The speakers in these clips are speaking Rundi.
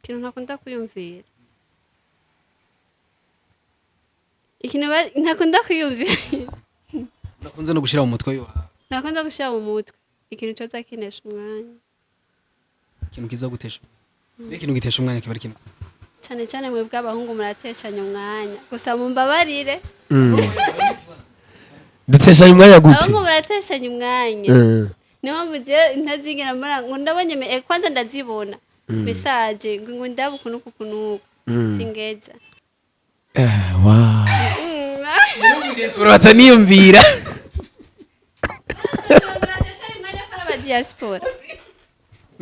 Ikintu ntakunda kwiyumvira, ikintu ntakunda kwiyumvira. Nakunze no gushira mu mutwe wawe. Ntakunda gushyira mu mutwe ikintu cyose akinesha umwanya. Ikintu kiza gutesha. Mbega ikintu gitesha umwanya kiba ari ikintu? Cyane cyane mwebwe abahungu murateshanya umwanya, gusa mumbabarire. Duteshanya umwanya gute? Abahungu murateshanya umwanya. Niyo mpamvu jewe ntazigera mbona ngo ndabonye kwanza ndazibona message ngo ndaba uku n'uku uku n'uku, singeza. Wow. Bataniyumvira. Murateshanya umwanya ko ari abadiaspora,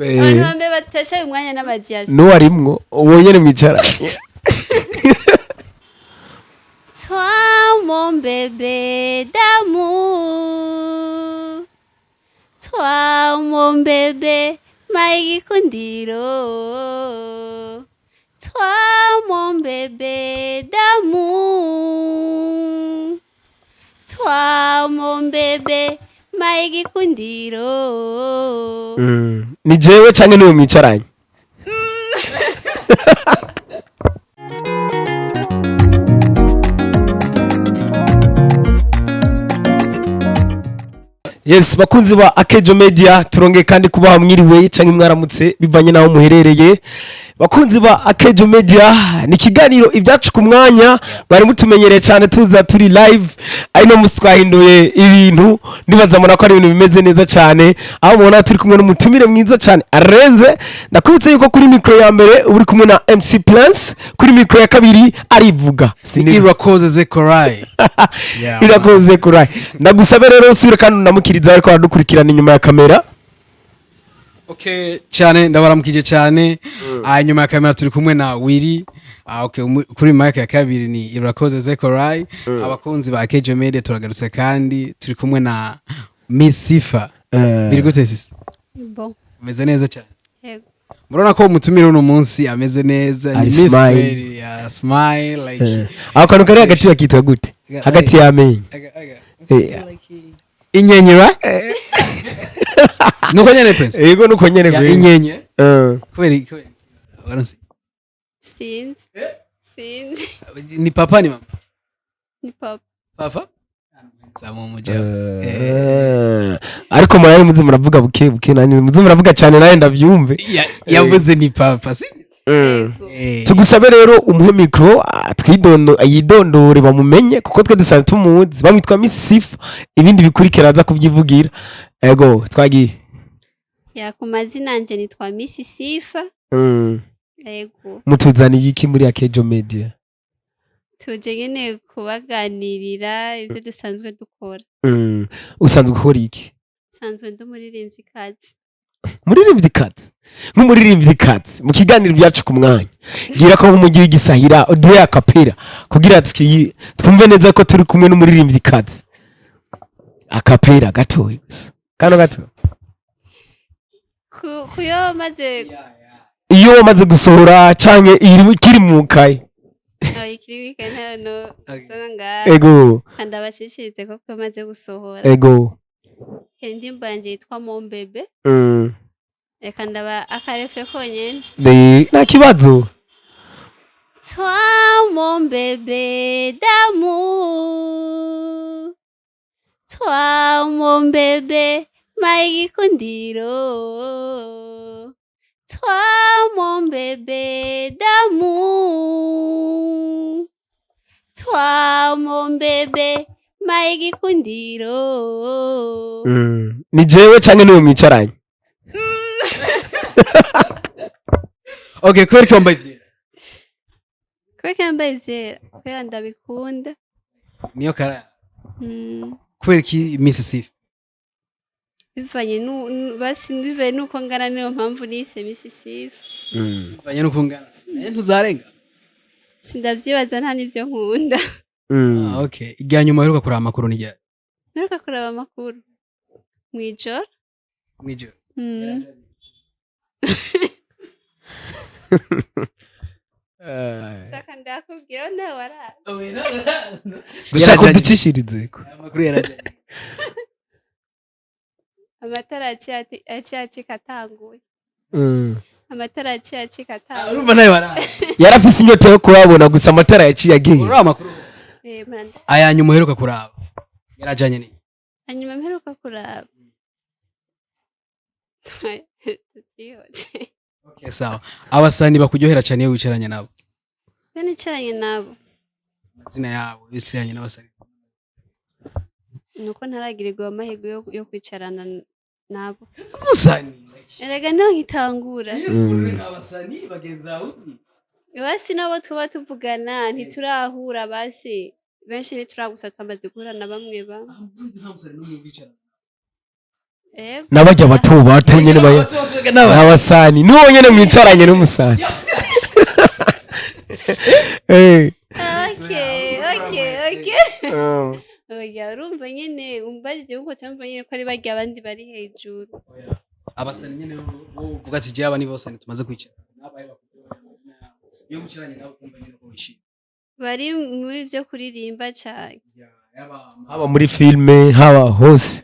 abantu bambe bateshanya umwanya n'abadiaspora. N'uwarimwo uwo nyene mwicara. Toi, mon bébé d'amour. Toi, mon bébé, maigikundiro. Toi, mon bébé d'amour. Toi, mon bébé, maigikundiro. Ni jewe canke niwe mwicaranye? Yes, bakunzi ba Akejo Media, turongeye kandi kubaha mwiriwe canke mwaramutse bivanye naho muherereye. Bakunzi ba Akejo Media, ni ikiganiro Ibyacu ku Mwanya. Bari mutumenyereye cyane tuza turi live, ari no musi twahinduye ibintu. Ndibaza mubona ko ari ibintu bimeze neza cyane, aho mubona turi kumwe n'umutumire mwiza cyane arenze. Ndakubutse yuko kuri mikoro ya mbere uri kumwe na MC Plus, kuri mikoro ya kabiri arivuga. Ni Irakoze Zekorai. Yeah. Irakoze kurayi. Ndagusabe rero usubire kandi unamukiriza ariko aradukurikirana inyuma ya kamera. Okay, cyane ndabaramukije cyane. Hanyuma ya kamera turi kumwe na Willy. Okay, kuri mic ya kabiri ni Irakoze Zekorai. Abakunzi ba Kejo Media, turagarutse kandi turi kumwe na Miss Sifa. Biri gute, sisi? Bon. Ameze neza cyane. Yego. Murabona ko umutumire uno munsi ameze neza, ni Ari Miss smile. Kweli, ya smile like. Ako kantu kari hagati bakitwa gute? Hagati y'amenyo. Inyenye ba? Nuko nyene, Prince. Yego, nuko nyene. Ya, Kweli. inyenye. Kubera waransi. Sinzi. Sinzi. Ni papa, ni mama? Ni papa. Papa? Samu muja. Ariko murari muze muravuga buke buke, nanjye muze muravuga cyane nawe ndabyumve. Yavuze ni papa, si? Yego. Tugusabe rero umuhe mikoro, twidondo yidondore bamumenye, kuko twe dusanzwe tumuzi, bamwitwa Miss Sifa, ibindi bikurikira aza kubyivugira. Ego, twagiye. Ya, ku mazina yanje nitwa Miss Sifa. Yego. Mutuzaniye iki muri Akejo Media? Tuje nyene kubaganirira ibyo dusanzwe dukora. Usanzwe ukora iki? Nsanzwe ndi umuririmvyikazi. Muririmvyikazi? Nk'umuririmvyikazi, mu kiganiro Byacu ku Mwanya, gira ko nk'umujyi w'igisahira uduhe acapella kugira twumve neza ko turi kumwe n'umuririmvyikazi. Acapella gatoyi gusa, kano gato. Kuyo maze Iyo wamaze gusohora canke ikiri mu kaye. Ikiri weekend hano nga. Ego. Kandi abashishirize ko maze gusohora. Ego. Indirimbo yanje yitwa Mon Bébé. Reka ndaba akarefe konyene. Nta kibazo. Toi, mon bébé d'amour. Toi, mon bébé, maigikundiro. Toi, mon bébé d'amour. Toi, mon bébé, maigikundiro. Ni jewe canke niwe mwicaranye? Okay, kubera ko wambaye ivyera? Kubera ko yambaye ivyera? Kubera ndabikunda. Niyo kara. Kubera ki Miss Sifa? Bivanye basi bivanye nuko ngana, niyo mpamvu nise Miss Sifa. Bivanye nuko ungana. Ntuzarenga. Sindavyibaza, nta n'ivyo nkunda. Ah, okay. Irya nyuma uheruka kuraba amakuru ni ryari? Mperuka kuraba amakuru mw'ijoro. Mwijoro. Saka ndakubwira nawe warara. Dushaka uducishirizeko. Amakuru yarajanye. Amatara aciye acika atanguye. Amatara yaciye acika ata. Urumva nawe barazi. Yarafise inyota yo kubabona, gusa amatara yaciye agiye. Uraba amakuru. Eh, muranda. Aya nyuma uheruka kuraba yarajanye ni? Hanyuma mperuka kuraba, tubyihute. Okay, sawa. Abasani bakuryohera cyane iyo wicaranye nabo? Iyo nicaranye nabo? Amazina yabo, wicaranye n'abasani. Nuko ntaragirirwa amahirwe yo kwicarana nabo. Umusani. Erega niho nkitangura. Abasani bagenzi bawe uzi? Basi nabo tuba tuvugana, ntiturahura, basi benshi ntituragusa, twamaze guhura na bamwe bamwe. Nta musani n'umwe wicarana? Ego. N'abajya bato bato nyene baya n'abasani, niwo nyene mwicaranye n'umusani. Okay. Oya, urumva nyene umbajije uko cyumva nyene ko ari barya abandi bari hejuru. Abasani nyene bo uvuga ati jewe aba ni bose tumaze kwicara nabaye bakuryohera, amazina yabo, iyo mwicaranye nabo kumva nyene ko wishimye. Bari muri byo kuririmba cyane? Yaba Haba muri filme, haba hose.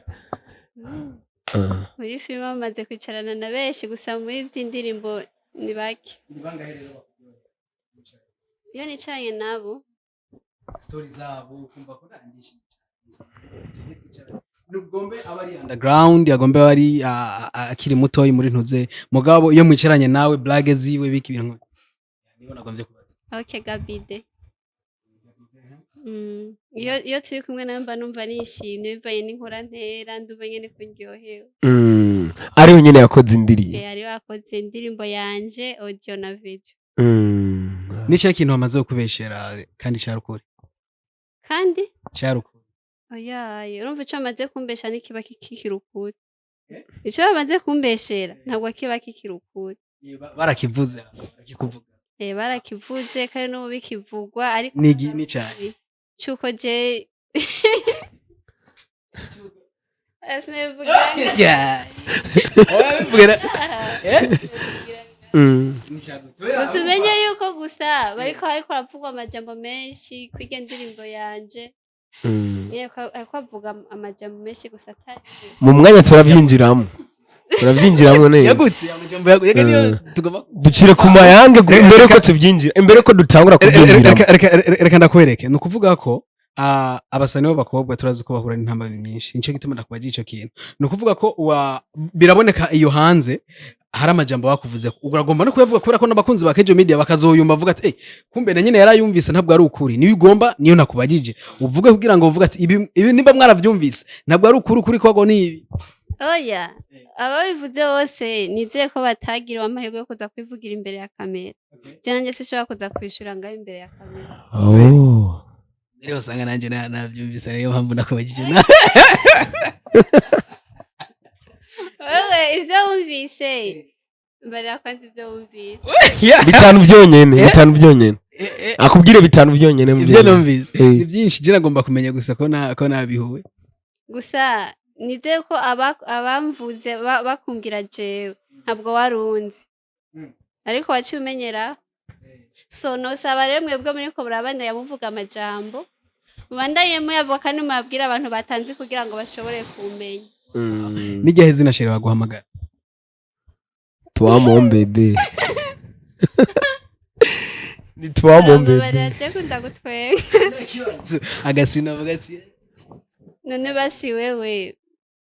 Muri filime bamaze kwicarana na benshi, gusa muri by'indirimbo ni bake. Ni bangahe rero bakuryohera? Iyo nicaranye nabo? Story zabo kumva ko ndishimye cyane, nugombe aba ari underground, agombe aba ari akiri mutoyi muri ntuze, mugabo iyo mwicaranye nawe, blague ziwe, biki, ibintu nibo nagombye kubaza. Okay, Gabide. Iyo turi kumwe nawe mba numva nishimye bivanye n'inkora ntera, ndumva nyene ko ndyohewe. Ariyo nyene yakoze indirimbo? Eh, ariwe wakoze indirimbo yanje, audio na video. Ni cyo kintu bamaze kukubeshera kandi cyari ukuri? Kandi? Cyari ukuri. Oyaye, urumva ico bamaze kumbesha ntikiba kikiri ukuri. Ico bamaze kumbeshera ntabwo kiba kikiri ukuri. Barakivuze, barakikuvuga. Eh, barakivuze kandi n'ubu bikivugwa, ariko Ni cyane. Cuko je sinabivuga. Yeah. Oya, bivuge. Ni cyane. Gusa umenye yuko gusa bariko hariko haravugwa amajambo menshi kw'irya ndirimbo yanje. Nyene ko hariko havugwa amajambo menshi, gusa atari Mu mwanya turabyinjiramo neza. Yagute amajambo yagu reka niyo tugomba Ducire ku mayange imbere ko tubyinjira, imbere ko dutangura kubyinjiramo. Reka ndakwereke. Ni ukuvuga ko abasani b'abakobwa turazi ko bahura n'intambamyi nyinshi, nico gituma ndakubajije ico kintu. Ni ukuvuga ko biraboneka iyo hanze hari amajambo bakuvuze, uragomba no kuyavuga, kubera ko n'abakunzi ba Kejo Media bakazoyumva, bavuga ati: "Eh, kumbe na nyene yarayumvise, ntabwo ari ukuri." Niyo ugomba, niyo nakubajije uvuge kugira ngo uvuge ati: Ibi nimba mwaravyumvise ntabwo ari ukuri, ukuri kwago ni ibi." Oya, ababivuze bose nizeye ko batagiriwe amahirwe yo kuza kwivugira imbere ya kamera. Je nanjye sinshobora kuza kwishura ngaho imbere ya kamera. Oh. Rero usanga nanje navyumvise, niyo mpamvu nakubajije na Wewe ivyo wumvise, mbarira kwanza ivyo wumvise. Bitanu byonyene, bitanu byonyene, akubwire bitanu byonyene mu Ibyo byonyene. numvise ni byinshi, je nagomba kumenya gusa ko nabihuwe. Gusa nizeye ko abamvuze bakumbwira jewe ntabwo warunzi, ariko waciye umenyera. So nosaba rero mwebwe muriko murabandanya muvuga amajambo, mubandanye muyavuga kandi mubabwire abantu batanzi kugira ngo bashobore kumenya. N'igihe zina chéri baguhamagara? Toi mon bébé, ni toi mon bébé. Arambabarira, je kunda gutwenga. Agasina avuga ati None basi wewe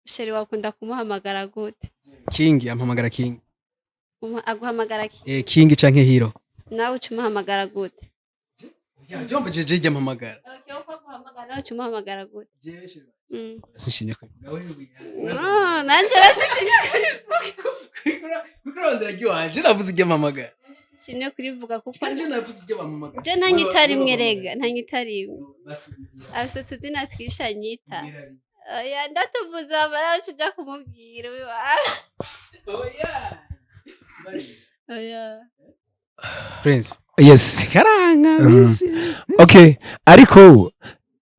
chéri wakunda kumuhamagara gute? King, ampamagara King. Aguhamagara ki? Eh, King canke Hero. Nawe uca umuhamagara gute? Ya jombo jeje jya mpamagara. Okay, uko aguhamagara nawe uca umuhamagara gute? Sinshimye kubivuga wewe. No, nanje rasishimye kurivuga. Kurondera ryo navuze ibyo mpamagara. Sinshimye kurivuga kuko Kanje navuze ibyo bampamagara. Je ntanyita rimwe rega, ntanyita rimwe. Afise utuzina twisha anyita. Oya, ndatuvuze amara uca uja kumubwira wiwawe. Oya. Prince. Yes. Karanga misi. Okay, ariko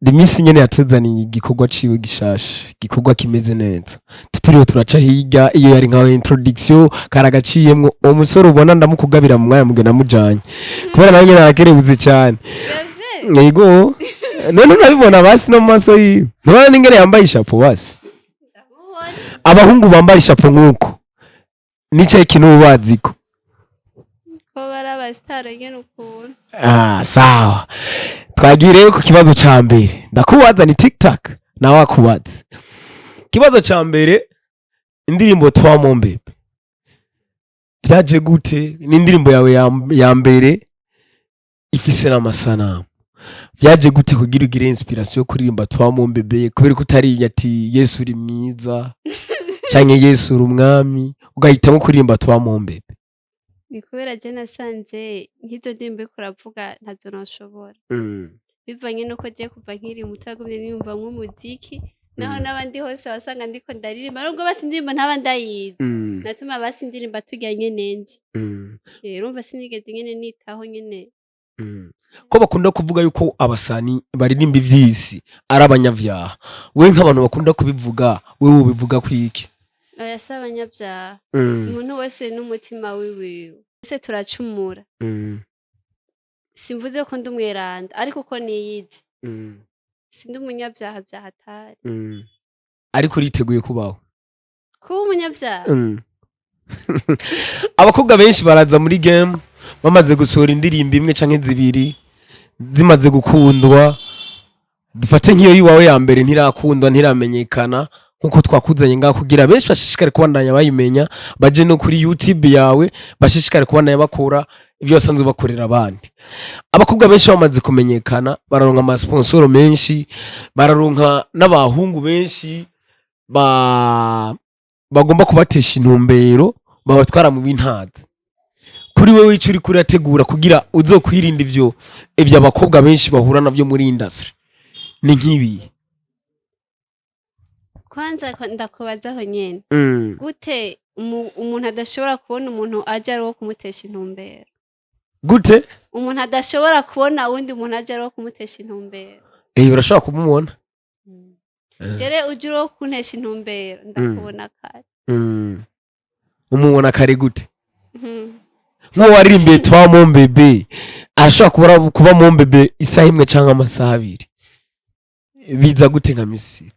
imisi nyene yatuzaniye igikorwa ciwe gishasha, igikorwa kimeze neza, tutiriwe turaca hirya. Iyo yari nka introduction karagaciyemwo. Uwo musore ubona ndamukugabira mu mwanya mugenda mujanye, kubera nawe nyene arakerebuze cyane. C'est vrai? Yego, none urabibona basi no mu maso yiwe, ntubona n'ingene yambaye ishapo basi? Ndamubona. Abahungu bambaye ishapo nk'uko nicaye ikintu uba baziko. Ko bari abasitari nyene ukuntu. Ah, sawa, twagiye rero ku kibazo ca mbere. Ndakubaza ni tiktak, nawe akubaza. Ikibazo ca mbere: indirimbo Toi mon bébé byaje gute? Ni indirimbo yawe ya mbere ifise n'amasanamu. Byaje gute kugira ugire inspiration yo kuririmba Toi mon bébé? Kubera ko utaririmye ati "Yesu uri mwiza" canke "Yesu uri umwami", ugahitamo kuririmba Toi mon bébé? Ni kubera je nasanze nk'izo ndirimbo uriko uravuga ntazo noshobora, bivanye nuko je kuva nkiri muto nagumye niyumvamwo umuziki, naho n'abandi hose wasanga ndiko ndaririmba, nubwo basi indirimbo ntaba ndayizi, natuma basi indirimba turya nyene nzi. Urumva sinigeze nyene nitaho nyene. Ko bakunda kuvuga yuko abasani baririmba ivy'isi ari abanyavyaha, wewe nk'abantu bakunda kubivuga, wewe ubivuga kwiki? Oya, si abanyabyaha. Umuntu wese n'umutima wiwiwe, ese turacumura. Simvuze ko ndi umweranda, ariko uko niyizi, sindi umunyabyaha vyahatari. Ariko uriteguye kubaho? Kuba umunyabyaha? Abakobwa benshi baraza muri game bamaze gusohora indirimbo imwe canke zibiri zimaze gukundwa. Dufate nk'iyo yiwawe ya mbere ntirakundwa, ntiramenyekana nkuko twakuzanye ngaho kugira benshi bashishikare kubandanya bayimenya, baje no kuri YouTube yawe, bashishikare kubandanya bakora ibyo basanzwe bakorera abandi. Abakobwa benshi bamaze kumenyekana bararonka amasponsoro menshi, bararonka n'abahungu benshi bagomba kubatesha intumbero, babatwara mu bintazi. Kuri wewe, icyo uriko urategura kugira uzokwirinda ivyo abakobwa benshi bahura navyo muri industry ni nk'ibi? Kwanza ndakubazaho nyene, gute umuntu adashobora kubona umuntu aja ari uwo kumutesha intumbero? Gute? Umuntu adashobora kubona uwundi muntu aja ari uwo kumutesha intumbero. Eh, urashobora kumubona. Jere uje uri uwo kuntesha intumbero, ndakubona kare. Umubona kare gute? Mhm. Nk'uwo waririmbiye Toi mon bébé arashobora kuba mon bébé isaha imwe canke amasaha 2. Biza gute? Nka misi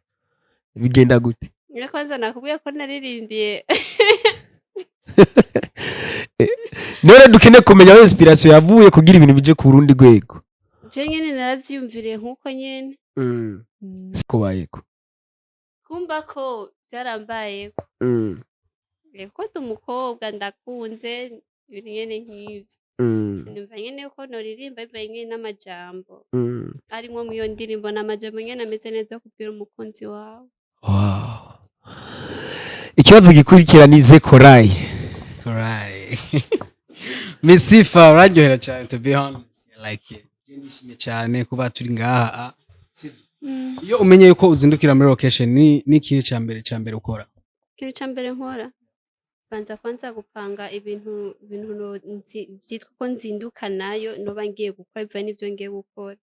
bigenda gute? Niyo kwanza nakubwiye ko naririmbiye. None dukeneye kumenya aho inspiration yavuye kugira ibintu bije ku rundi rwego. Je nyene naravyiyumviriye nkuko nyene. Siko bayeko? Kumba ko byarambayeko. Ko ndi umukobwa, ndakunze ibintu nyene nk'ivyo. Numva nyene ko noririmba bivanye nyene n'amajambo arimwo mw'iyo ndirimbo, n'amajambo nyene ameze neza yo kubwira umukunzi wawe. Wow. Ikibazo gikurikira ni Zekorayi. Right. Miss Sifa, uraryohera cyane, to be honest. Like it. Je nishimye cyane kuba turi ngaha. Sivyo? Iyo umenye yuko uzindukira muri location, ni ikihe ca mbere ukora? Ikintu ca mbere nkora, banza kwanza gupanga ibintu vyitwa ko nzinduka nayo noba ngiye gukora, bivanye n'ivyo ngiye gukora.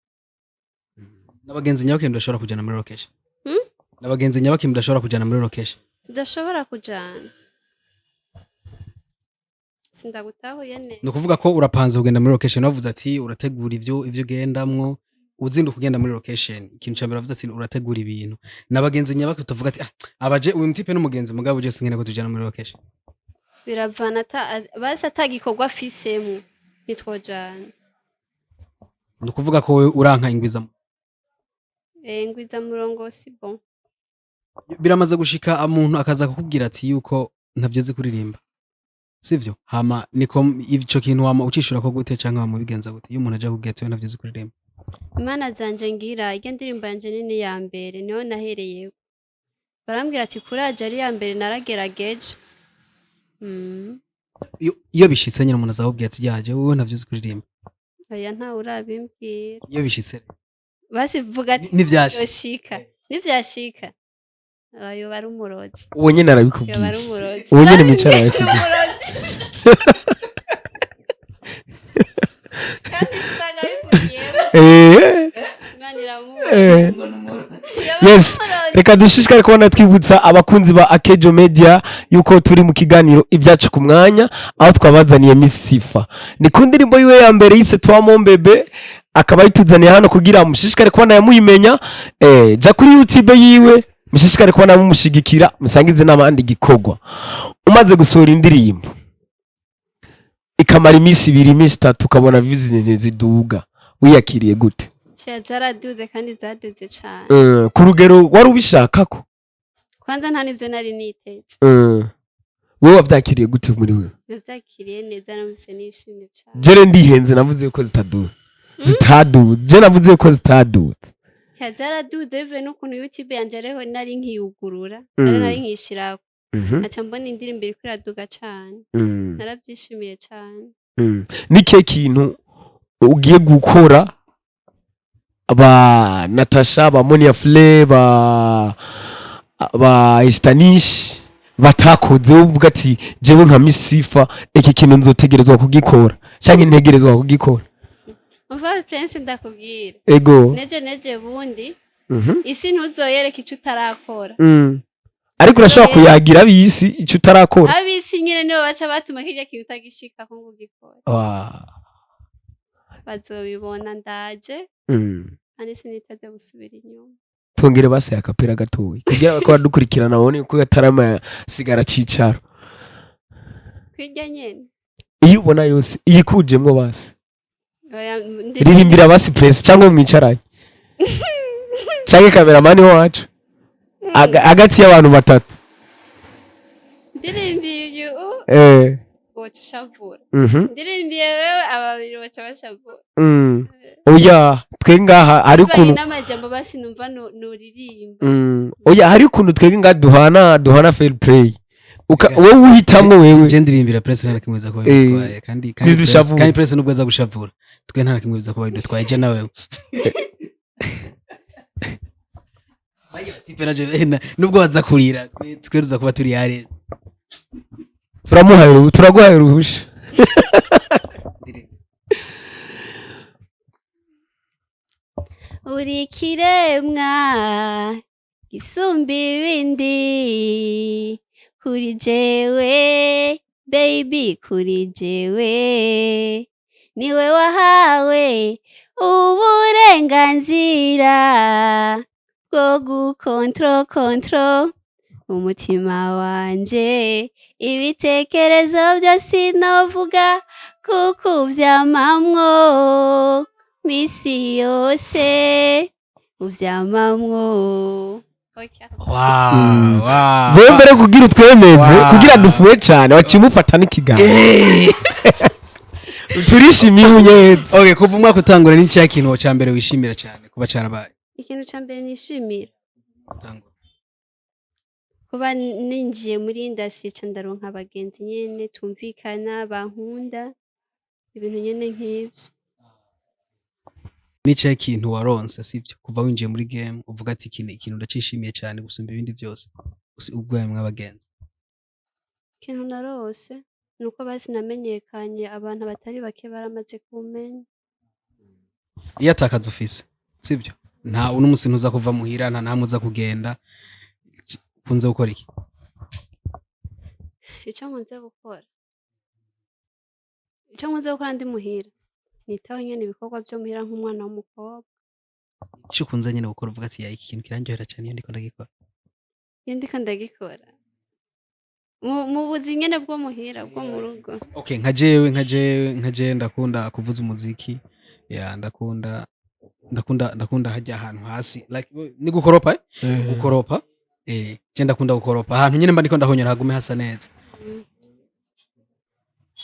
N'abagenzi nyabaki mudashobora kujana muri location? Hmm? N'abagenzi nyabaki mudashobora kujana muri location? Tudashobora kujana? Sindagutahuye neza. Ni ukuvuga ko urapanze kugenda muri location, wavuze ati urategura ivyo ugendamwo, uzinduka ugenda muri location. Ikintu ca mbere wavuze ati urategura ibintu. N'abagenzi nyabaki tuvuga ati: "Ah, abaje uyu mutipe n'umugenzi, mugabo je sinkene ko tujana muri location"? Biravana, basi atagikorwa afisemo ntitwojana. Ni ukuvuga ko wowe uranka ingwiza? Eh, ngwiza murongo si bon. Biramaze gushika umuntu akaza kukubwira ati yuko ntavyo azi kuririmba, sivyo? Hama niko ico kintu wama ucishura ko gute, canke wama ubigenza gute iyo umuntu aje akubwira ati: "We ntavyo uzi kuririmba"? Imana zanje ngira irya ndirimbo yanje nini ya mbere niho nahereyeko, barambwira ati kuraje, ari iya mbere, naragerageje. Iyo bishitse nyine umuntu azakubwira ati: "Yaje wowe ntavyo uzi kuririmba"? Oya, ntawe urabimbwira. Iyo bishitse? Basi vuga ati Nivyashika. Yoshika, nivyashika yoba ari umurozi. Uwo nyene Yoba arabikubwiye. ari umurozi. Uwo nyene mwicara arabikubwiye. Umurozi. Kandi usanga bivugiyemo. Imana iramuzi. Yoba Yes. ari umurozi. Reka dushishikare kubona, twibutsa abakunzi ba Akejo Media yuko turi mu kiganiro Ibyacu ku Mwanya, aho twabazaniye Miss Sifa. Ni ku ndirimbo yiwe ya mbere yise Toi mon bébé, akaba ayituzaniye hano kugira mushishikare kubona yamuyimenya. Ja kuri YouTube yiwe, mushishikare kubona mumushigikira, musangize n'abandi igikorwa. Umaze gusohora indirimbo Ikamara iminsi 2, iminsi 3, ukabona views ntiziduga, wiyakiriye gute? Sha, zaraduze kandi zaduze cane. Ku rugero wari ubishaka ko? Kwanza nta nivyo nari niteze. Wowe wavyakiriye gute muri wewe? Navyakiriye neza, numvise nishimye cane. Jere ndihenze, navuze ko zitaduze, zitaduze. Je navuze ko zitaduze. Sha, zaraduze bivuye n'ukuntu YouTube yanje ariho nari nkiyugurura, nari nkiyishirako, nkaca mbona indirimbo iriko iraduga cane. Naravyishimiye cane. Ni kihe kintu ugiye gukora ba Natasha, ba Monia Fleur, ba Estanish batakoze, uvuga ati: "Jewe nka Miss Sifa, iki kintu nzotegerezwa kugikora canke ntegerezwa kugikora"? Umva Prince, ndakubwira. Ego. Neje bundi isi ntuzoyereka ico utarakora. Ariko urashobora kuyagira abisi ico utarakora. Abisi nyene nibo baca batuma kirya kintu utagishikako ngo ugikore. Bazobibona, ndaje. Kandi siniteze gusubira inyuma. Twongere baseye akapera gatoyi kugira ko badukurikirana babone ko atarama sigara cicaro. Kwirya nyene? Iyo ubona yose iyikujemwo basi. Oya, Ririmbira basi Prince cyangwa mwicaranye cyangwa cameraman wacu. Hagati y'abantu batatu. Ndirimbiye uyu, woca ushavura. Ndirimbiye wewe, aba babiri baca bashavura. Oya, twe ngaha hari bivanye ukuntu n'amajambo basi numva nuririmba. Oya, hari ukuntu twebwe ngaha duhana fair play. Wowe uhitamwo wewe. Je ndirimbira Prince, nta na kimwe biza kuba bidutwaye, kandi Ntidushavura. Kandi Prince nubwo aza gushavura, twe nta na kimwe biza kuba bidutwaye, je nawe. Bajya bati, "Pera je, nubwo baza kurira, twe tuza kuba turi yareze." Turaguhaye uruhusha. Uri ikiremwa gisumba ibindi kuri jewe, baby, kuri jewe niwe wahawe uburenganzira bwo gukontro kontro umutima wanje, ibitekerezo byose sinovuga kuko uvyamamwo misi yose, uvyamamwo. Wow, wow. Wewe mbere kugira utwemeze, kugira dufuwe cyane, waciye umufata n'ikiganza. Turishimiye unyeza. Okay, kuva umwaka utangura, ni cya kintu cya mbere wishimira cyane kuba cyarabaye? Ikintu ca mbere nishimira, Utangura. kuba ninjiye muri industry ca ndaronka abagenzi nyene tumvikana, bankunda, ibintu nyene nk'ivyo. Ni cya kintu waronse, sibyo, kuva winjiye muri game uvuga ati: "Iki ikintu ndacishimiye cyane gusumba ibindi byose ubwaye mw'abagenzi"? Ikintu narose ni uko basi namenyekanye, abantu batari bake baramaze kumenya. Iyo atakazi ufise, sibyo, nta uno musi ntuza kuva muhira, nta namwe uza kugenda, ukunze gukora iki? Ico nkunze gukora ndi muhira, nitaho nyene ibikorwa vyo muhira nk'umwana w'umukobwa. Icyo ukunze nyine gukora uvuga ati: "Ya, iki kintu kirandyohera cyane iyo ndiko ndagikora"? Iyo ndiko ndagikora mu buzi nyene bwo muhira, bwo mu rugo. Okay, nka jewe ndakunda kuvuza umuziki, ya, ndakunda hajya ahantu hasi, like ni gukoropa, eh? Gukoropa, je ndakunda gukoropa ahantu nyine mba ndiko ndahonyora hagume hasa neza.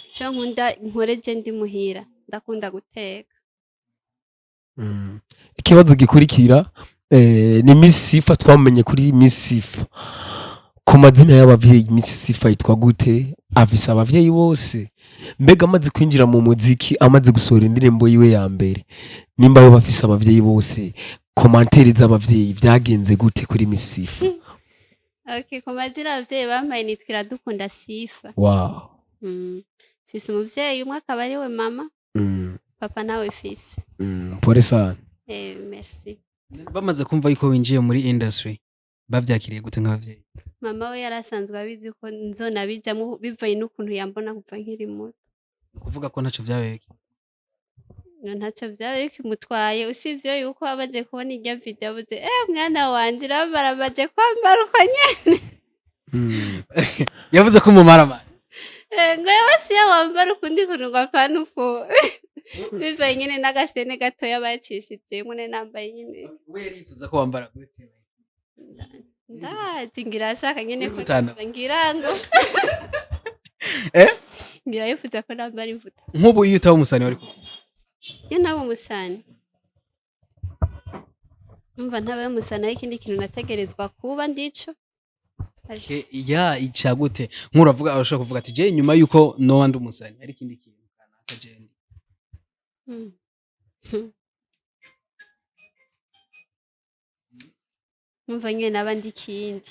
Ico nkunda nkore je ndi muhira, ndakunda guteka. Ikibazo gikurikira, ni Miss Sifa, twamenye kuri Miss Sifa ku mazina y'abavyeyi. Miss Sifa yitwa gute? Afise abavyeyi bose? Mbega amaze kwinjira mu muziki, amaze gusohora indirimbo yiwe ya mbere, nimba yo bafise abavyeyi bose, commentaires z'abavyeyi vyagenze gute kuri Miss Sifa? Okay, ku mazina abavyeyi bampaye nitwa Iradukunda Sifa. Mfise umuvyeyi umwe, akaba ari we mama. Papa nawe fise. Pole sana. Merci. Bamaze kumva yuko winjiye muri industry, bavyakiriye gute nk'abavyeyi? Mama we yari asanzwe abizi ko nzonabijamwo, bivanye n'ukuntu yambona kuva nkiri muto. Kuvuga ko ntaco vyabaye? No, ntacyo vyaba bikimutwaye, usivye yuko amaze kubona irya video avuze: "Eh, mwana wanje uramaramaje kwambara uko nyene." Yavuze ko umumaramara. Ngo yewe siyo wambara ukundi kuntu, ngo apana uko, bivaye nyene n'agasene gatoya bacishijemwo, nari nambaye nyene. We yarifuza ko wambara gute? Ndazi ngira ashaka nyene ko Imvutano. ngira ngo ngira yifuza ko nambara imvuta. Nk'ubu iyo utaba umusani wari kuba Iyo ntaba umusani, numva ntabaye umusani, ariko ikindi kintu nategerezwa kuba ndico. Ya ica gute? Nk'uravuga, urashobora kuvuga ati: "Je, nyuma yuko noba ndi umusani, hari ikindi kintu kanaka je ndi." Numva nyene naba ndi ikindi.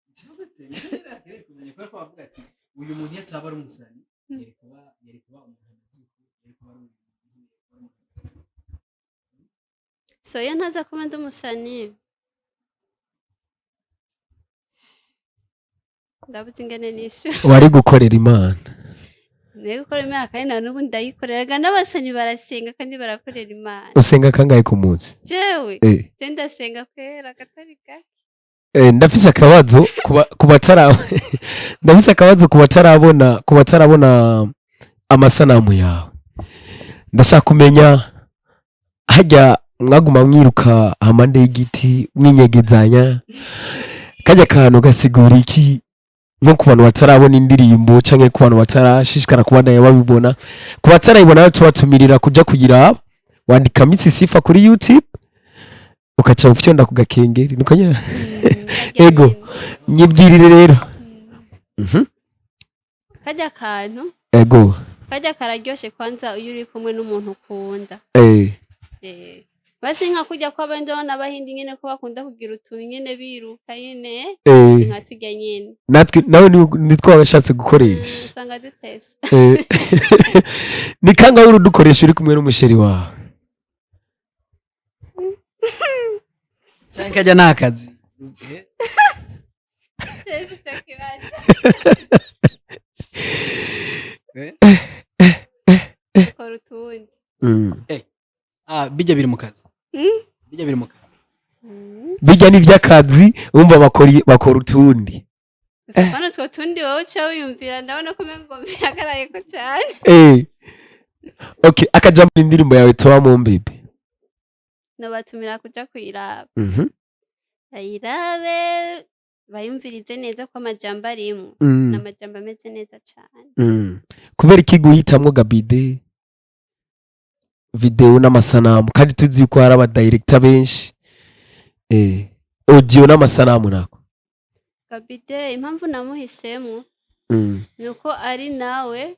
Ica gute? Nicyo nari kumenya, kubera ko bavuga ati: "Uyu muntu iyo ataba ari umusani, yari kuba umuntu ameze uku, yari kuba ari umuntu, yari kuba ari umuntu ameze uku." So iyo ntaza kuba ndi umusani, ndabuze ingene nishura. Wari gukorera Imana. Niyo gukora Imana, kandi na n'ubu ndayikorera. Erega n'abasani barasenga kandi barakorera Imana. Usenga kangahe ku munsi? Jewe? Je ndasenga kwera katari gake. Ndafise akabazo ndafise akabazo ku batarabona amasanamu yawe. Ndashaka kumenya hajya mwaguma mwiruka hamande y'igiti mwinyegezanya, kajya kantu gasigura iki, nko ku bantu batarabona indirimbo canke ku bantu batarashishikara kubandanya babibona? Ku batarayibona, tubatumirira kuja kuyiraba. Wandika Miss Sifa kuri YouTube, ukaca ufyonda ku gakengeri, niko nyine. Ego. Nyibwirire rero. Kajya kantu kajya kararyoshe kwanza iyo uri kumwe n'umuntu ukunda. Basi nka kurya kw'abandi, ubona abahindi nyene ko bakunda kugira utuntu nyene biruka nyene, nka turya nyene. Natwe nawe nitwo washatse gukoresha. Usanga dutese. Ni kangahe urudukoresha uri kumwe n'umusheri wawe? Canke kajya ni akazi? Ese ico kibazo. Kora utundi. Ah, bijya biri mu kazi. Bijya biri mu kazi. Bijya n'iby'akazi, wumva bakora utundi. Gusa bano utwo tundi wowe uca wiyumvira, ndabona ko umengo bihagarayeko cyane. Okay, akajambo indirimbo yawe Toa mu Mbebe. Nobatumira kuja kuyiraba, bayirabe, bayumvirize neza ko amajambo arimwo ni amajambo ameze neza cane. Kubera iki guhitamwo Gabide video n'amasanamu, kandi tuzi yuko hari abadirector benshi, audio n'amasanamu nako? Gabide, impamvu namuhisemo ni uko ari nawe.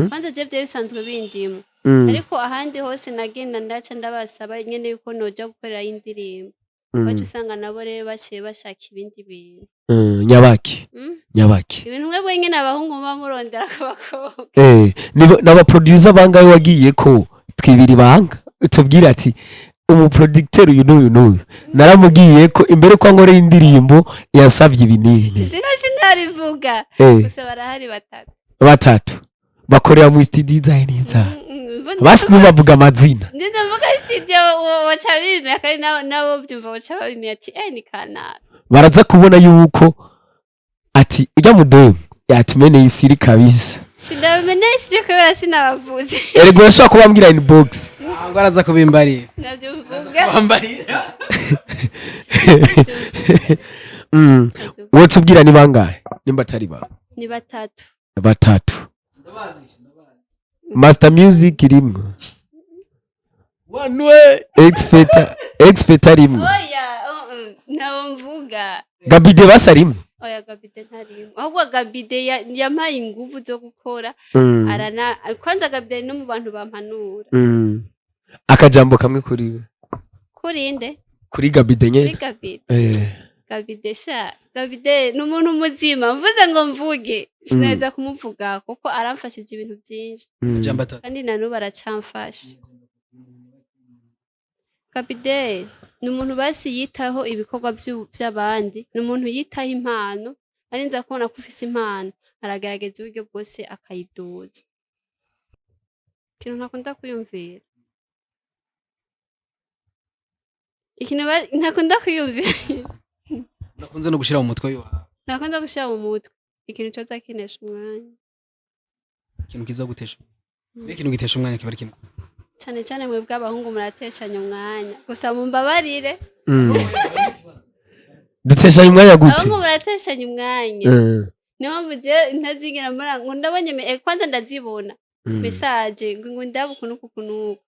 Kwanza je byari bisanzwe bindimo, ariko ahandi hose nagenda ndaca ndabasaba nyene yuko noja gukorerayo indirimbo, baca usanga nabo rero baciye bashaka ibindi bintu. Nyabaki? Nyabaki? Ibintu mwebwe nyene abahungu muba murondera ku bakobwa. N'abaproducer bangahe wagiye ko twibira ibanga, tubwire ati: "Umuproducteur uyu n'uyu n'uyu naramubwiye ko imbere ko ankorera indirimbo yasabye ibi n'ibi n'ibi." Izina sinarivuga. Gusa barahari batatu. Batatu bakorera mu studio izahe n'izahe? Basi ntibavuga amazina. Ndavuga studio, baca bimenya, kandi nabo byumva baca babimenya ati: "Eh, ni kanaka." Baraza kubona yuko ati ujya mudemu yatumeneye isiri kabisa. Sindabimenya studio kubera sinabavuze. Erega urashobora kubambwira inbox. Ntabwo araza kubimbarira. Nabyo mvuga. Kubambarira. Wowe tubwira ni bangahe nimba atari ba Ni batatu. Batatu. Ndabazi, ndabazi. Master Music irimwo? One way. Expert, expert arimwo? Oya, nabo mvuga. Gabide basi arimwo? Oya, Gabide ntarimwo, ahubwo Gabide yampaye inguvu zo gukora. Arana kwanza Gabide no mu bantu bampanura. Akajambo kamwe kuri we. Kurinde? Kuri Gabide Kuri nyene. Gabide? Eh. Gabide sha, Gabide ni umuntu muzima. Mvuze ngo mvuge, sinaheza kumuvuga kuko aramfashije ibintu byinshi. Amajambo atatu. Kandi na n'ubu aracamfasha. Gabide ni umuntu basi yitaho ibikorwa by'abandi, ni umuntu yitaho impano. Arinze kubona ko ufise impano, aragerageza uburyo bwose akayiduza. Ikintu ntakunda kwiyumvira, ikintu ntakunda kwiyumvira. Udakunze no gushira mu mutwe wawe. Ntakunda gushira mu mutwe ikintu coza kinesha umwanya. Ikintu kiza gutesha, mbega ikintu gitesha umwanya kiba ari kimwe? Cyane cyane mwebwe abahungu murateshanya umwanya gusa, mumbabarire. Duteshanya umwanya gute? Abahungu murateshanya umwanya. Niyo mpamvu jewe ntazigera mbona ngo ndabonye kwanza ndazibona message ngo ndaba ukuntu uku uku n'uku,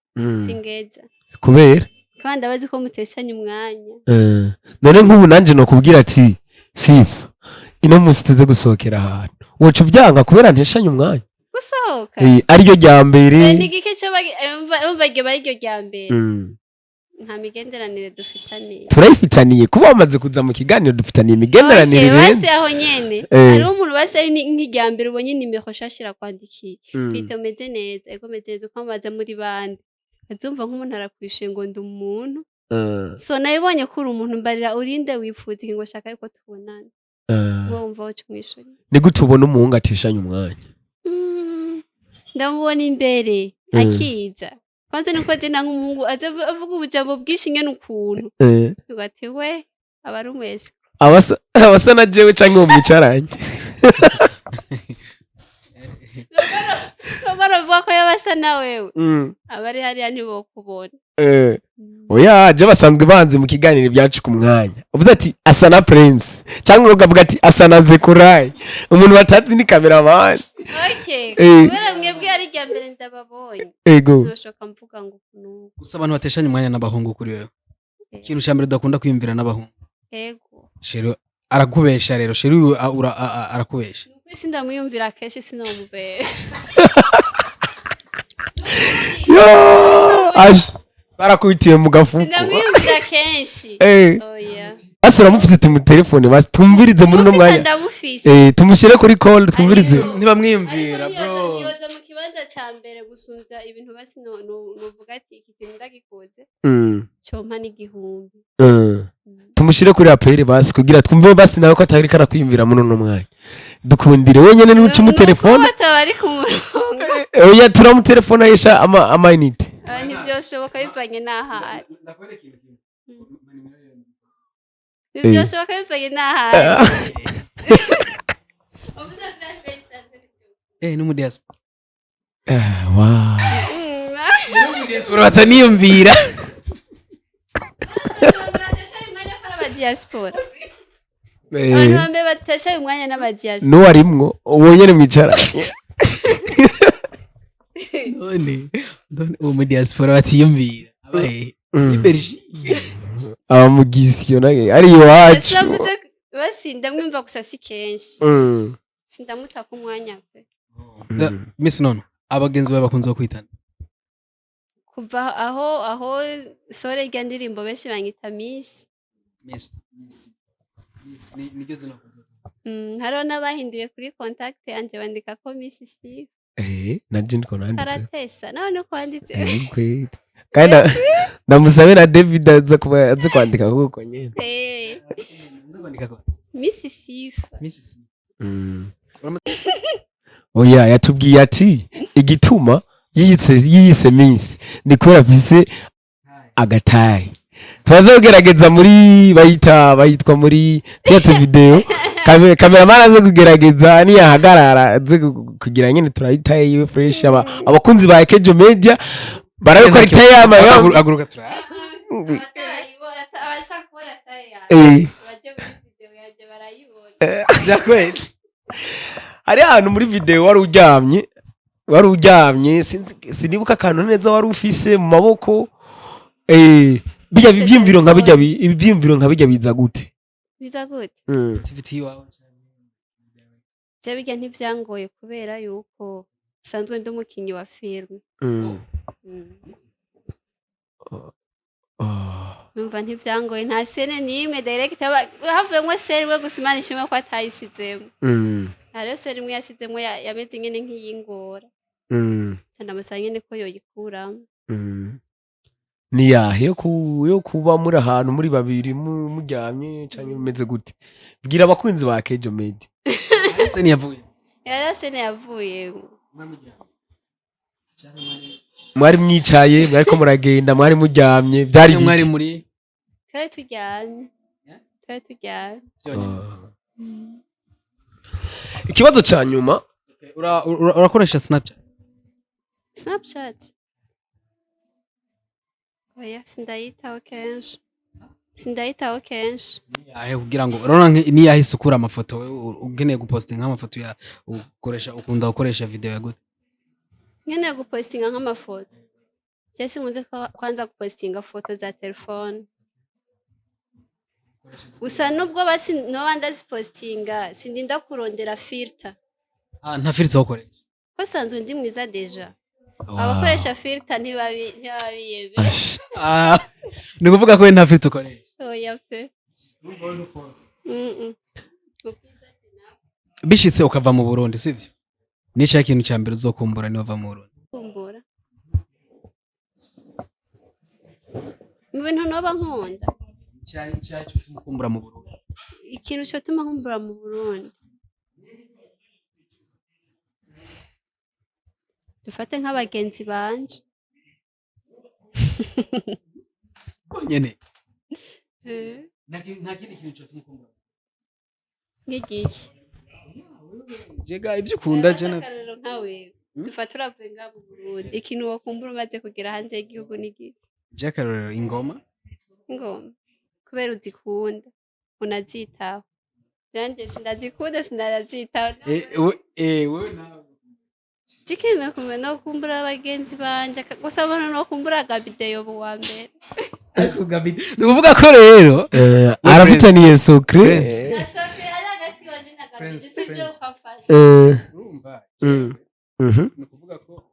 singeza. Kubera? Kandi ndabazi ko muteshanya umwanya. None nk'ubu nanje nokubwira ati: "Sifa, ino munsi tuze gusohokera ahantu," woca ubyanga kubera nteshanya umwanya? Gusohoka? Ariryo rya mbere. Ni igiki cyo umva iryo bari ryo rya mbere? Nta migenderanire dufitaniye. Turayifitaniye, kuba wamaze kuza mu kiganiro dufitaniye imigenderanire Okay, irenze. Basi aho nyene hariho umuntu basi ari nk'irya mbere ubonye nimero shashira kwandikiye kwita: "Umeze neza?" "Ego, meze neza." Ukamubaza: "Muri bande?" Azumva nk'umuntu arakwishuye ngo: "Ndi umuntu." So nabibonye ko uri umuntu, mbarira urinde, wipfuza iki, ngo shaka yuko tubonana. Ngo wumva woca umwishuri. Ni gute ubona umuhungu ateshanya umwanya? Ndamubona imbere akiza kwanza, niko je na nk'umuhungu aza avuga ubujambo bwinshi nyene ukuntu ngo ati we aba ari umwese. Abasa na jewe canke uwo mwicaranye? Baravuga ko yaba asa na wewe, abari hariya ntibokubona. Oya, je basanzwe banzi mu kiganiro ibyacu ku mwanya. Uvuze ati asa na Prince cyangwa ukavuga ati asa na Zekurai, umuntu batazi ni cameraman. Okay. Kubera mwebwe ari irya mbere ndababonye, ntoshoka mvuga ngo ukuntu. Gusa abantu bateshanya umwanya n'abahungu, kuri wewe, ikintu cya mbere udakunda kwiyumvira n'abahungu? Ego. Chéri arakubesha rero, chéri uyu arakubesha. Ni ukuri sindamwiyumvira kenshi, sinomubesha. Yo aje barakubitiye mu gafuko. Sindamwiyumvira kenshi. Oya. Basi uramufise? Tumutelefone basi tumvirize muri uno Mufise, mwanya. ndamufise. Tumushyire kuri call twumvirize. Ntibamwiyumvira. Ariko Bro. ntiyoza mu kibanza ca mbere gusumvya ibintu. Basi novuga ati iki kintu ndagikoze, compa n'igihumbi. Tumushyire kuri appel basi kugira twumve basi nawe ko atari karakwiyumvira muri uno mwanya. Dukundire wenyene nuca umutelefone. Nuko bataba bari ku murongo. Oya, turamutelefona yesha ama amayinite. Ah, ntivyoshoboka bivanye n'ahari. Ntivyoshoboka bivanye n'ahari. Uvuze kuri Facebook. No mu diaspora. Wow. Diaspora bataniyumvira. Batesha umwanya ko ari abadiaspora. Abantu bambe batesha umwanya n'abadiaspora. N'uwarimwo wenyene mwicara. None uwo mu diaspora batiyumvira aba hehe? Muri Belgique? Abamugisyo nawe ari iwacu. Basi basi ndamwumva gusa si kenshi. Sindamutaka umwanya pe. Miss Nono, abagenzi bawe bakunze kwitana? Kuva aho sore irya ndirimbo, benshi banyita Miss. Miss, Miss, Miss niryo zina bakunze. Hariho n'abahinduye kuri contact yanje bandika ko Miss Steve. Na je ndiko nanditse. Karatesa nawe nuko wanditse. Kweli. Kandi ndamusabe na David aze kuba aze kwandika kuko nyene. Nzi kwandika ko Miss Sifa. Miss Steve. Oya, yatubwiye ati igituma yiyise Miss ni kubera afise agatayi. Tubaze kugerageza muri bayita bayitwa muri tuya tu video. Cameraman aze kugerageza, niyahagarara aze kugira nyene turayitaye yiwe fresh. Abakunzi ba Kejo Media barabe ko ari taye yama. Aguruka tura. Abashaka kubona taille yawe baje muri video yanjye barayibona. Bya kweli. Hari ahantu muri video wari uryamye, sinibuka akantu neza wari ufise mu maboko. Bijya ivyiyumviro nka bijya ivyiyumviro nka bijya biza gute? Biza gute? TVT iwawe. Je bijya ntivyangoye kubera yuko nsanzwe ndi umukinyi wa filime. Oh. Numva ntivyangoye, nta scène n'imwe direct havuyemwo scène imwe gusa. Imana ishimwe ko atayisizemwo. Hariho scène imwe yasizemwo yameze nyene nk'iyingora. Ndamusaba nyene ko yoyikuramo. Ni yahe yo kuba muri ahantu muri babiri muryamye canke bimeze gute? Bwira abakunzi ba Kejo Media. Ese ntiyavuye? Yari scène yavuyemwo. Mwari mwicaye, mwariko muragenda, mwari muryamye, byari mwari biki? Muri Twari turyamye. Yeah? Twari turyamye. Byonyine. Ikibazo ca nyuma. Urakoresha Snapchat? Snapchat, oya, sindayitaho kenshi, sindayitaho kenshi. Ahe kugira ngo urabona niyahe isukura amafoto? Wewe ukeneye gupostinga nk'amafoto ya, ukoresha, ukunda gukoresha video ya gute? Nkeneye gupostinga nk'amafoto, je sinkunze kwanza gupostinga foto za telefone gusa. Nubwo basi noba ndazipostinga, sindinda kurondera filter. Ah, nta filter ukoresha? Ko sanzwe ndi mwiza déjà. Abakoresha filter ntibabiyeme. Ah, ni ukuvuga ko we nta filter ukoresha? Oya pe. Bishitse ukava mu Burundi, sivyo, ni cya kintu cya mbere uzokumbura niwava mu Burundi? Kumbura mu bintu noba nkunda? Cya cyo kumbura mu Burundi. Ikintu cyotuma nkumbura mu Burundi, dufate nk'abagenzi banje. Nyene nta kindi kintu cyotuma ukumbura? Nk'igiki? Jega ibyo ukunda je na Akarorero, nka wewe, dufate uravuye ngaha mu Burundi, ikintu wokumbura umaze kugera hanze y'igihugu n'igiki? Je akarorero, ingoma. Ingoma kubera uzikunda unazitaho, nanje sindazikunda, sinazitaho. Eh, wewe nawe? Ikintu kumwe no kumbura abagenzi banje, gusa abantu no kumbura Gabideyo wa mbere. Ariko Gabi, ni ukuvuga ko rero Arafitaniye secret. Prince. Nasoke ari hagati wanje na Gabide. Prince, Sivyo? Prince. Kwafashe. Urumva, ni ukuvuga ko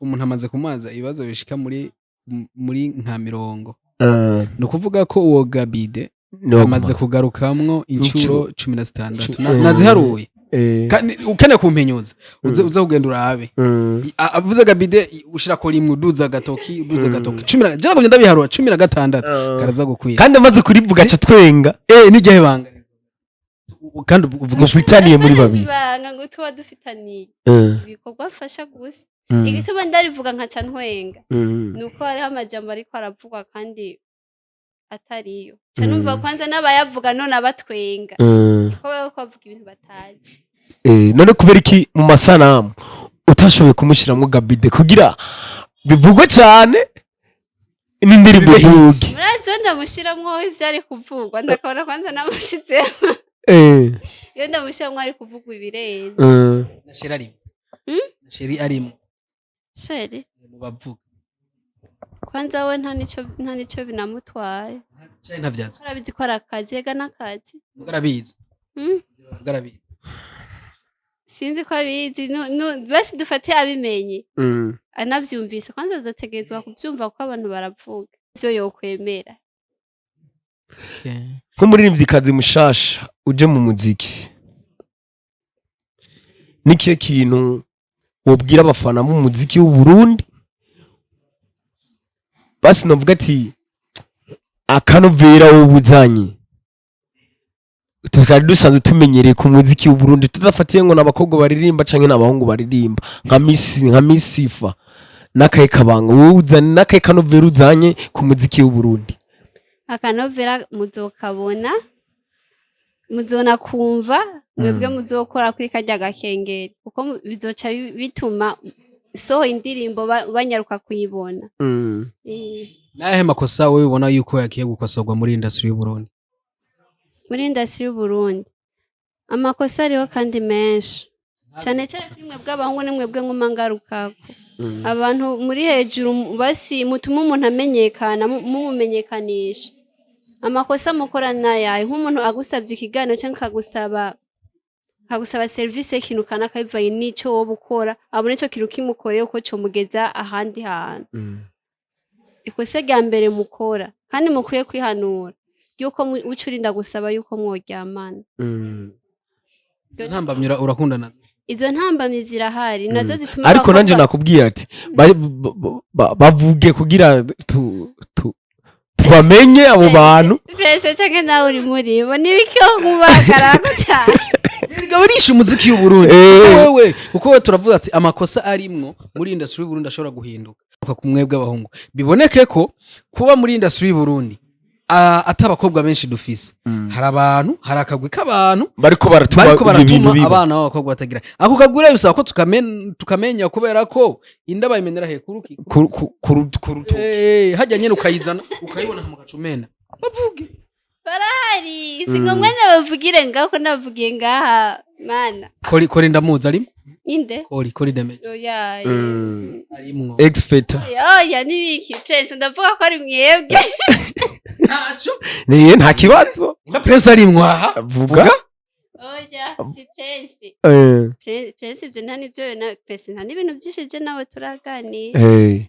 umuntu amaze kumaza ibibazo bishika muri nka 40. Ni ukuvuga ko uwo Gabide amaze kugarukamwo inshuro 16. Naziharuye. Kandi ukeneye kumpenyuza, uze kugenda urabe. Avuze Gabide, ushirako rimwe, uduza agatoki, uduza agatoki cumi na, je nagumye ndabiharura, 16 karaza gukwira. Kandi amaze kurivuga aca twenga. Eh, niryahe banga? Kandi uvuga Mufitaniye muri babiri. Ibanga ngo tuba dufitaniye ibikorwa mfasha gusa. Igituma ndarivuga nkaca ntwenga ni uko hariho amajambo ariko aravugwa kandi atariyo, ca numva kwanza n'abayavuga none abatwenga ko baba bavuga ibintu batazi. None kubera iki mu masanamu utashoboye kumushiramwo Gabide kugira bivugwe cyane n'indirimbo Bibe hits. duge? Murazi, iyo ndamushiramwo ivyari kuvugwa, ndakabona kwanza namusizemo. Iyo ndamushiramwo ari kuvugwa ibirenze. Na Sheri arimo? Hmm? Na Sheri arimo? Sheri? Mu bavuga. Kwanza we nta nico binamutwaye. Sheri ntavyazi. Arabizi ko ari akazi, ega n'akazi. Muga arabizi. Hmm? Muga arabizi. Sinzi ko abizi. Basi dufate abimenye, anavyumvise, kwanza azotegerezwa kuvyumva kuko abantu baravuga ivyo yokwemera. Nk'umuririmvyikazi mushasha uje mu muziki, nikihe kintu wobwira abafana b'umuziki w'u Burundi? Basi novuga ati akanovera wobuzanye tukari dusanzwe tumenyereye ku muziki w'u Burundi, tudafatiye ngo n'abakobwa baririmba canke n'abahungu baririmba, nka Miss Sifa, n'akahe kabanga wowe uzanye, n'akahe kanovera uzanye ku muziki w'u Burundi? Akanovera muzokabona, muzona kumva mwebwe muzokora kuri karya gakengeri, kuko bizoca bituma soho indirimbo banyaruka kuyibona. Nayahe makosa wowe ubona yuko yakiye gukosorwa muri industry y'u Burundi? Muri industry y'Uburundi amakosa ariho kandi menshi cyane cyane kuri mwebwe abahungu, ni mwebwe nkuma ngarukako. Abantu muri hejuru, basi mutuma umuntu amenyekana, mumumenyekanisha. Amakosa mukora nayahe? Nk'umuntu agusabye ikiganiro cyangwa akagusaba serivisi y'ikintu kanaka bivanye n'ico wowe ukora, abona ico kintu kimukoreye uko comugeza ahandi hantu. Ikosa rya mbere mukora kandi mukwiye kwihanura, yuko uca urinda gusaba yuko mworyamana. Izo ntambamyi urakunda nazo? Izo ntambamyi zirahari nazo zituma Ariko nanje nakubwiye ati bavuge kugira tubamenye abo bantu. Prince, canke nawe uri muri bo, nibiki nkubagarako cyane? Erega barishe umuziki w'u Burundi. Wewe, kuko we turavuga ati amakosa arimwo muri industry y'u Burundi ashobora guhinduka ku mwebwe abahungu, biboneke ko kuba muri industry y'u Burundi. Ati abakobwa benshi dufise, hari abantu, hari akagwi k'abantu bariko baratuma bariko ibyo bintu baratuma biba. Abana b'abakobwa batagira ako kagwi. Rero bisaba ko tukamenya, kubera ko inda bayimenera he? Kuruki? Ku rutoki. Hajya nyene ukayizana, ukayibona mu gacumena, bavuge. Barahari, si ngombwa nabavugire ngaho, ko nabavugiye ngaha mana. Kori, Kori ndamuzi arimo. Inde? Kori, Kori Demeje. Oya. Arimwo. Expert. Oya, nibiki Prince, ndavuga ko ari mwebwe. Ntaco. Niye, nta kibazo. Nimba Prince arimwo aha. Vuga. Oya, si Prince. Prince ibyo nta nibyo na Prince, nta n'ibintu byinshi je nawe turaganira.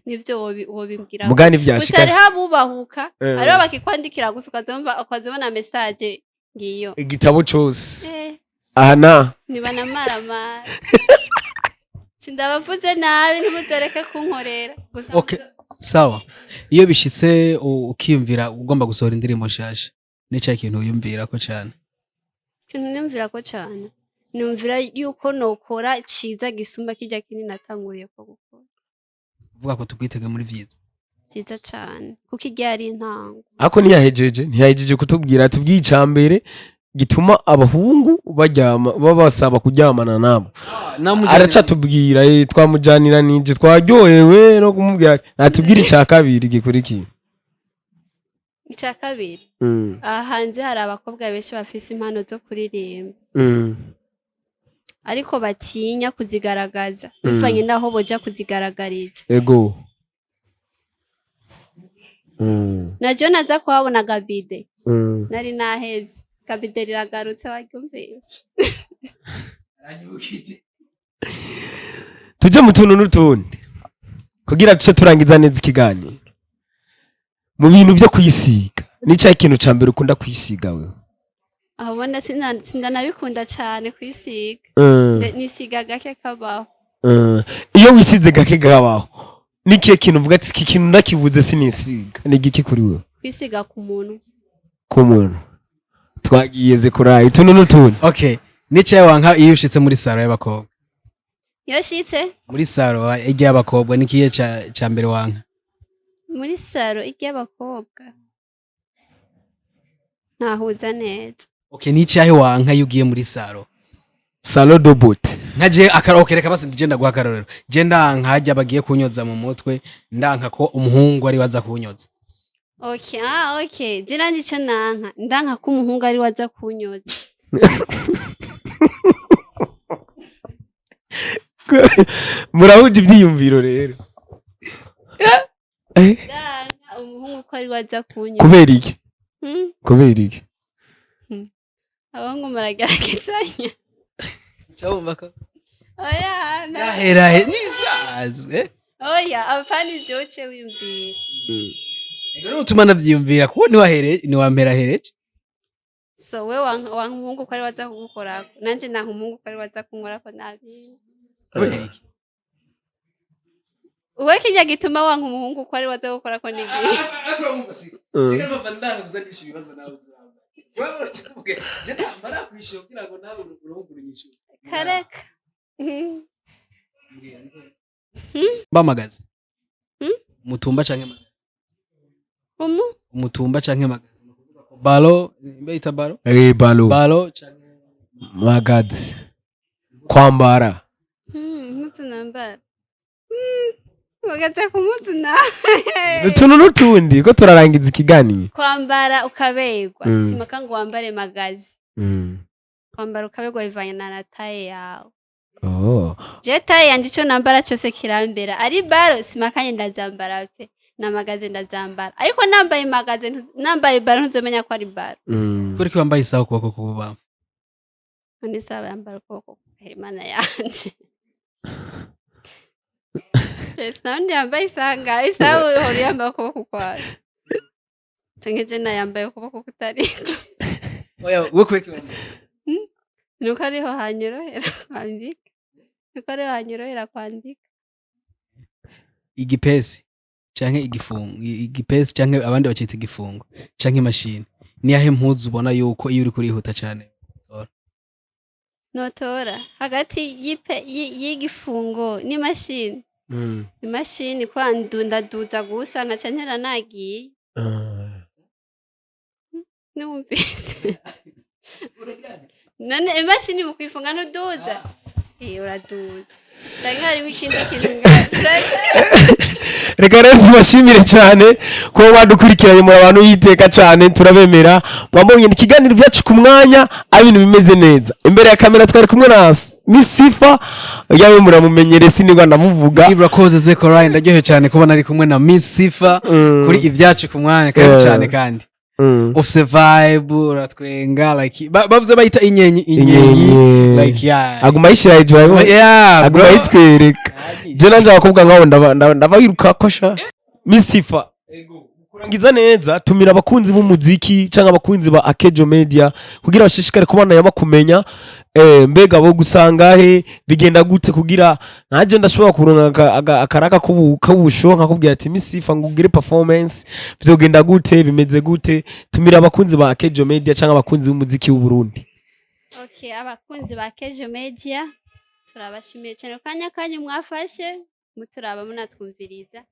Nibyo wobimbwira Mugani gusa. vyashika. Hariho abubahuka, hariho bakikwandikira gusa, ukazumva, ukazibona message ngiyo. Igitabo cose. Aha na Nibanamaramara, sindabavuze nabi, ntimuzoreke kunkorera gusa. Okay. Sawa, iyo bishitse ukiyumvira ugomba gusohora indirimbo nshasha, ni kintu wiyumvira ko cane? Ikintu niyumvira ko cane, numvira yuko nokora ciza gisumba kirya kinini natanguriye ko gukora. Uvuga ko tukwitege muri vyiza. Vyiza cane, kuko irya ari intango. Ariko ntiyahejeje kutubwira. Tubwiye ica mbere gituma abahungu baryama, babasaba kuryamana nabo. Aracatubwira, twamujaniranije, twaryohewe no kumubwira. Natubwira ica kabiri gikurikiye. Ica kabiri, aha hanze hari abakobwa benshi bafise impano zo kuririmba, ariko batinya kuzigaragaza bivanye n'aho boja kuzigaragariza. Ego. Najo naza kuhabona gabide. Nari naheze, gabide riragarutse, waryumvise? Tujye mu tuntu n'utundi kugira tuce turangiza neza ikiganiro. Mu bintu byo kwisiga, ni cya kintu ca mbere ukunda kwisiga wewe? Aho ubona sindanabikunda cane kwisiga. Nisiga gake kabaho. Iyo wisize gake kabaho, ni kihe kintu uvuga ati iki kintu ndakibuze sinisiga? Ni igiki kuri wewe? Kwisiga ku muntu. Ku muntu. Twagiye zekurayi, utuntu n'utundi. Okay, nicaye wanka iyo ushitse muri salon y'abakobwa? Iyo shitse Muri salon ijya y'abakobwa, ni kihe ca mbere wanka? Muri salon iry'abakobwa, ntahuza neza. Okay, ni icyahe wanka iyo ugiye muri salon? Salon de beauté. Nka je akaroke, reka basi ndije ndaguha akarorero. Je ndanka hajya bagiye kunyoza mu mutwe, ndanka ko umuhungu ari waza kunyoza. Okay, ah, okay, je nanje ico nanka, ndanka ko umuhungu ari waza kunyoza. Murahuje ibyiyumviro rero. Ndanka umuhungu ko ari waza kunyoza. Kubera iki? Hmm? Kubera iki? Abahungu murageragezanya. Cyumva ko Oya, yahera he nibisanzwe. Oya, apana ivyo uce wiyumvira. Ego, n'utuma navyiyumvira kuko niwahere niwampera hereje. So we wanka umuhungu ko ari waza kugukorako, nanje nanka umuhungu ko ari waza kunkorako nabi. Kubera iki? Uwe kirya gituma wanka umuhungu ko ari waza gukorako n'igihe. Kareka. Bamagaze. Hmm? Umutumba canke magazi? Umu Umutumba canke magazi, balo bayita balo. Balo. Balo canke Magazi, kwambara. Impuzu nambara. Bagaza ku mpuzu nawe. Utuntu n'utundi ko turarangiza ikiganiro. Kwambara ukaberwa. Simaka ngo wambare magazi. Kwambara ukaberwa bivanye na taille yawe. Oh. Je taille yanje, ico nambara cose kirambera. Ari baro simakanye ndazambara pe, na magazi ndazambara, ariko nambaye magazi nambaye baro ntuzomenya ko ari baro. Kubera ko wambaye isaha ukuboko k'ububamfu? None isaha yambara ukuboko kwera, Imana yanje. Yes, nawundi yambaye isaha ngaho, isaha uhora uyambaye ukuboko kwawe, canke je nayambaye ukuboko kutariko? Oya, we kubera ko wambaye Nuko ariho hanyorohera kwandika, nuko ariho hanyorohera kwandika. Igipesi canke igifungo, igipesi canke abandi bacita igifungo canke imashini, niyahe mpuzu ubona yuko iyo uriko urihuta cane? Notora hagati y'igifungo n'imashini. Imashini kwa ndaduza gusa nkaca ntera nagiye. Numvise none imashini mu kwifunga ntuduza? Eh, uraduza canke hariho ikindi kintu Reka rero tubashimire cyane kuba badukurikiranye, muri abantu biteka cyane, turabemera. Mwabonye ni ikiganiro byacu ku mwanya, aho ibintu bimeze neza. Imbere ya kamera twari kumwe na Miss Sifa, yawe muramumenyere, sinigwa ndamuvuga. Urakoze Zekorai, ndaryohewe cyane kubona ari kumwe na Miss Sifa kuri Ibyacu ku Mwanya kandi cyane kandi ufise vibe, uratwenga like bavuze bayita inyenyi inyenyi. Inyenyi. Like, yeah. Aguma yishyira hejuru Yeah, aguma bro. yitwereka. Je nanje abakobwa nk'abo ndabayiruka ko sha. Miss Sifa, kurangiza neza, tumira abakunzi b'umuziki cyangwa abakunzi ba Akejo Media kugira bashishikare kubana bakumenya. Mbega bo gusanga he, bigenda gute kugira nkaje ndashobora kuronka akaraka k'ubusho nkakubwira ati: "Miss Sifa, ngo ugire performance"? Vyogenda gute? Bimeze gute? Tumira abakunzi ba Akejo Media cyangwa abakunzi b'umuziki w'u Burundi. Okay, abakunzi ba Kejo Media, turabashimiye cyane ku kanya kanyu mwafashe muturaba, munatwumviriza.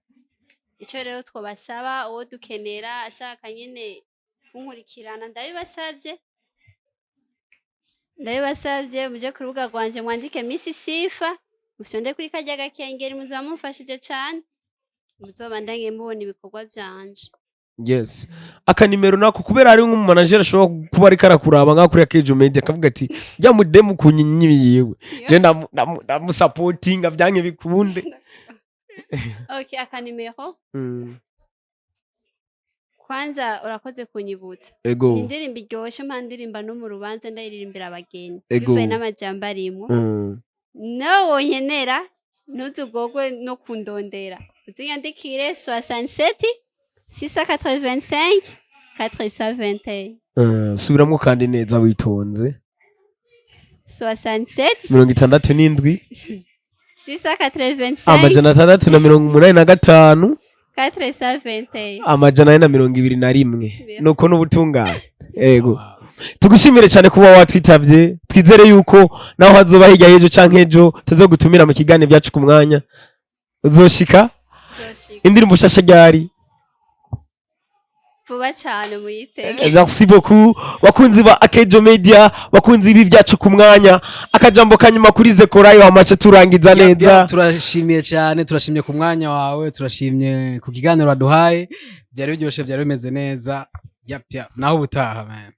Icyo rero twabasaba, uwo dukenera ashaka nyine kunkurikirana, ndabibasabye, ndabibasabye, muje ku rubuga rwanje mwandike Miss Sifa, mufyonde kuri karya gakengeri, muzaba mumfashije cane, muzobandanye mubona ibikorwa vyanje. Yes, akanimero nako, kubera hari nk'umumanajeri ashobora kuba ariko arakuraba nka kuri Akejo Media akavuga ati: "Jya mudemu kunyinyiri yiwe, je ndamusapotinga byanke bikunde." Okay, akanimero kwanza, urakoze kunyibutsa. Ego. Indirimbo iryoshe mpa ndirimba no mu rubanza, ndayiririmbira abageni Ego. bivuye n'amajambo arimwo. Nawe wonkenera, ntuzugogwe no kundondera, uzinyandikire 67 685 421. Subiramwo kandi neza witonze. 67 67 685 685 421 421. Merci. Nuko n'ubutungane. Ego, tugushimire cyane kuba watwitabye. Twizere yuko naho hazoba hirya y'ejo canke ejo, tuzogutumira mu kiganiro byacu ku mwanya, uzoshika. Nzoshika. Indirimbo shasha ryari? Vuba cyane, muyitege. Merci beaucoup, bakunzi ba Akejo Media, bakunzi b'ibi byacu ku mwanya. Akajambo kanyuma kuri Zekorayo, amace turangiza neza. Turashimiye cyane, turashimye ku mwanya wawe, turashimye ku kiganiro waduhaye. Byari biryoshye, byari bimeze neza. Yap, yap. Naho ubutaha, man.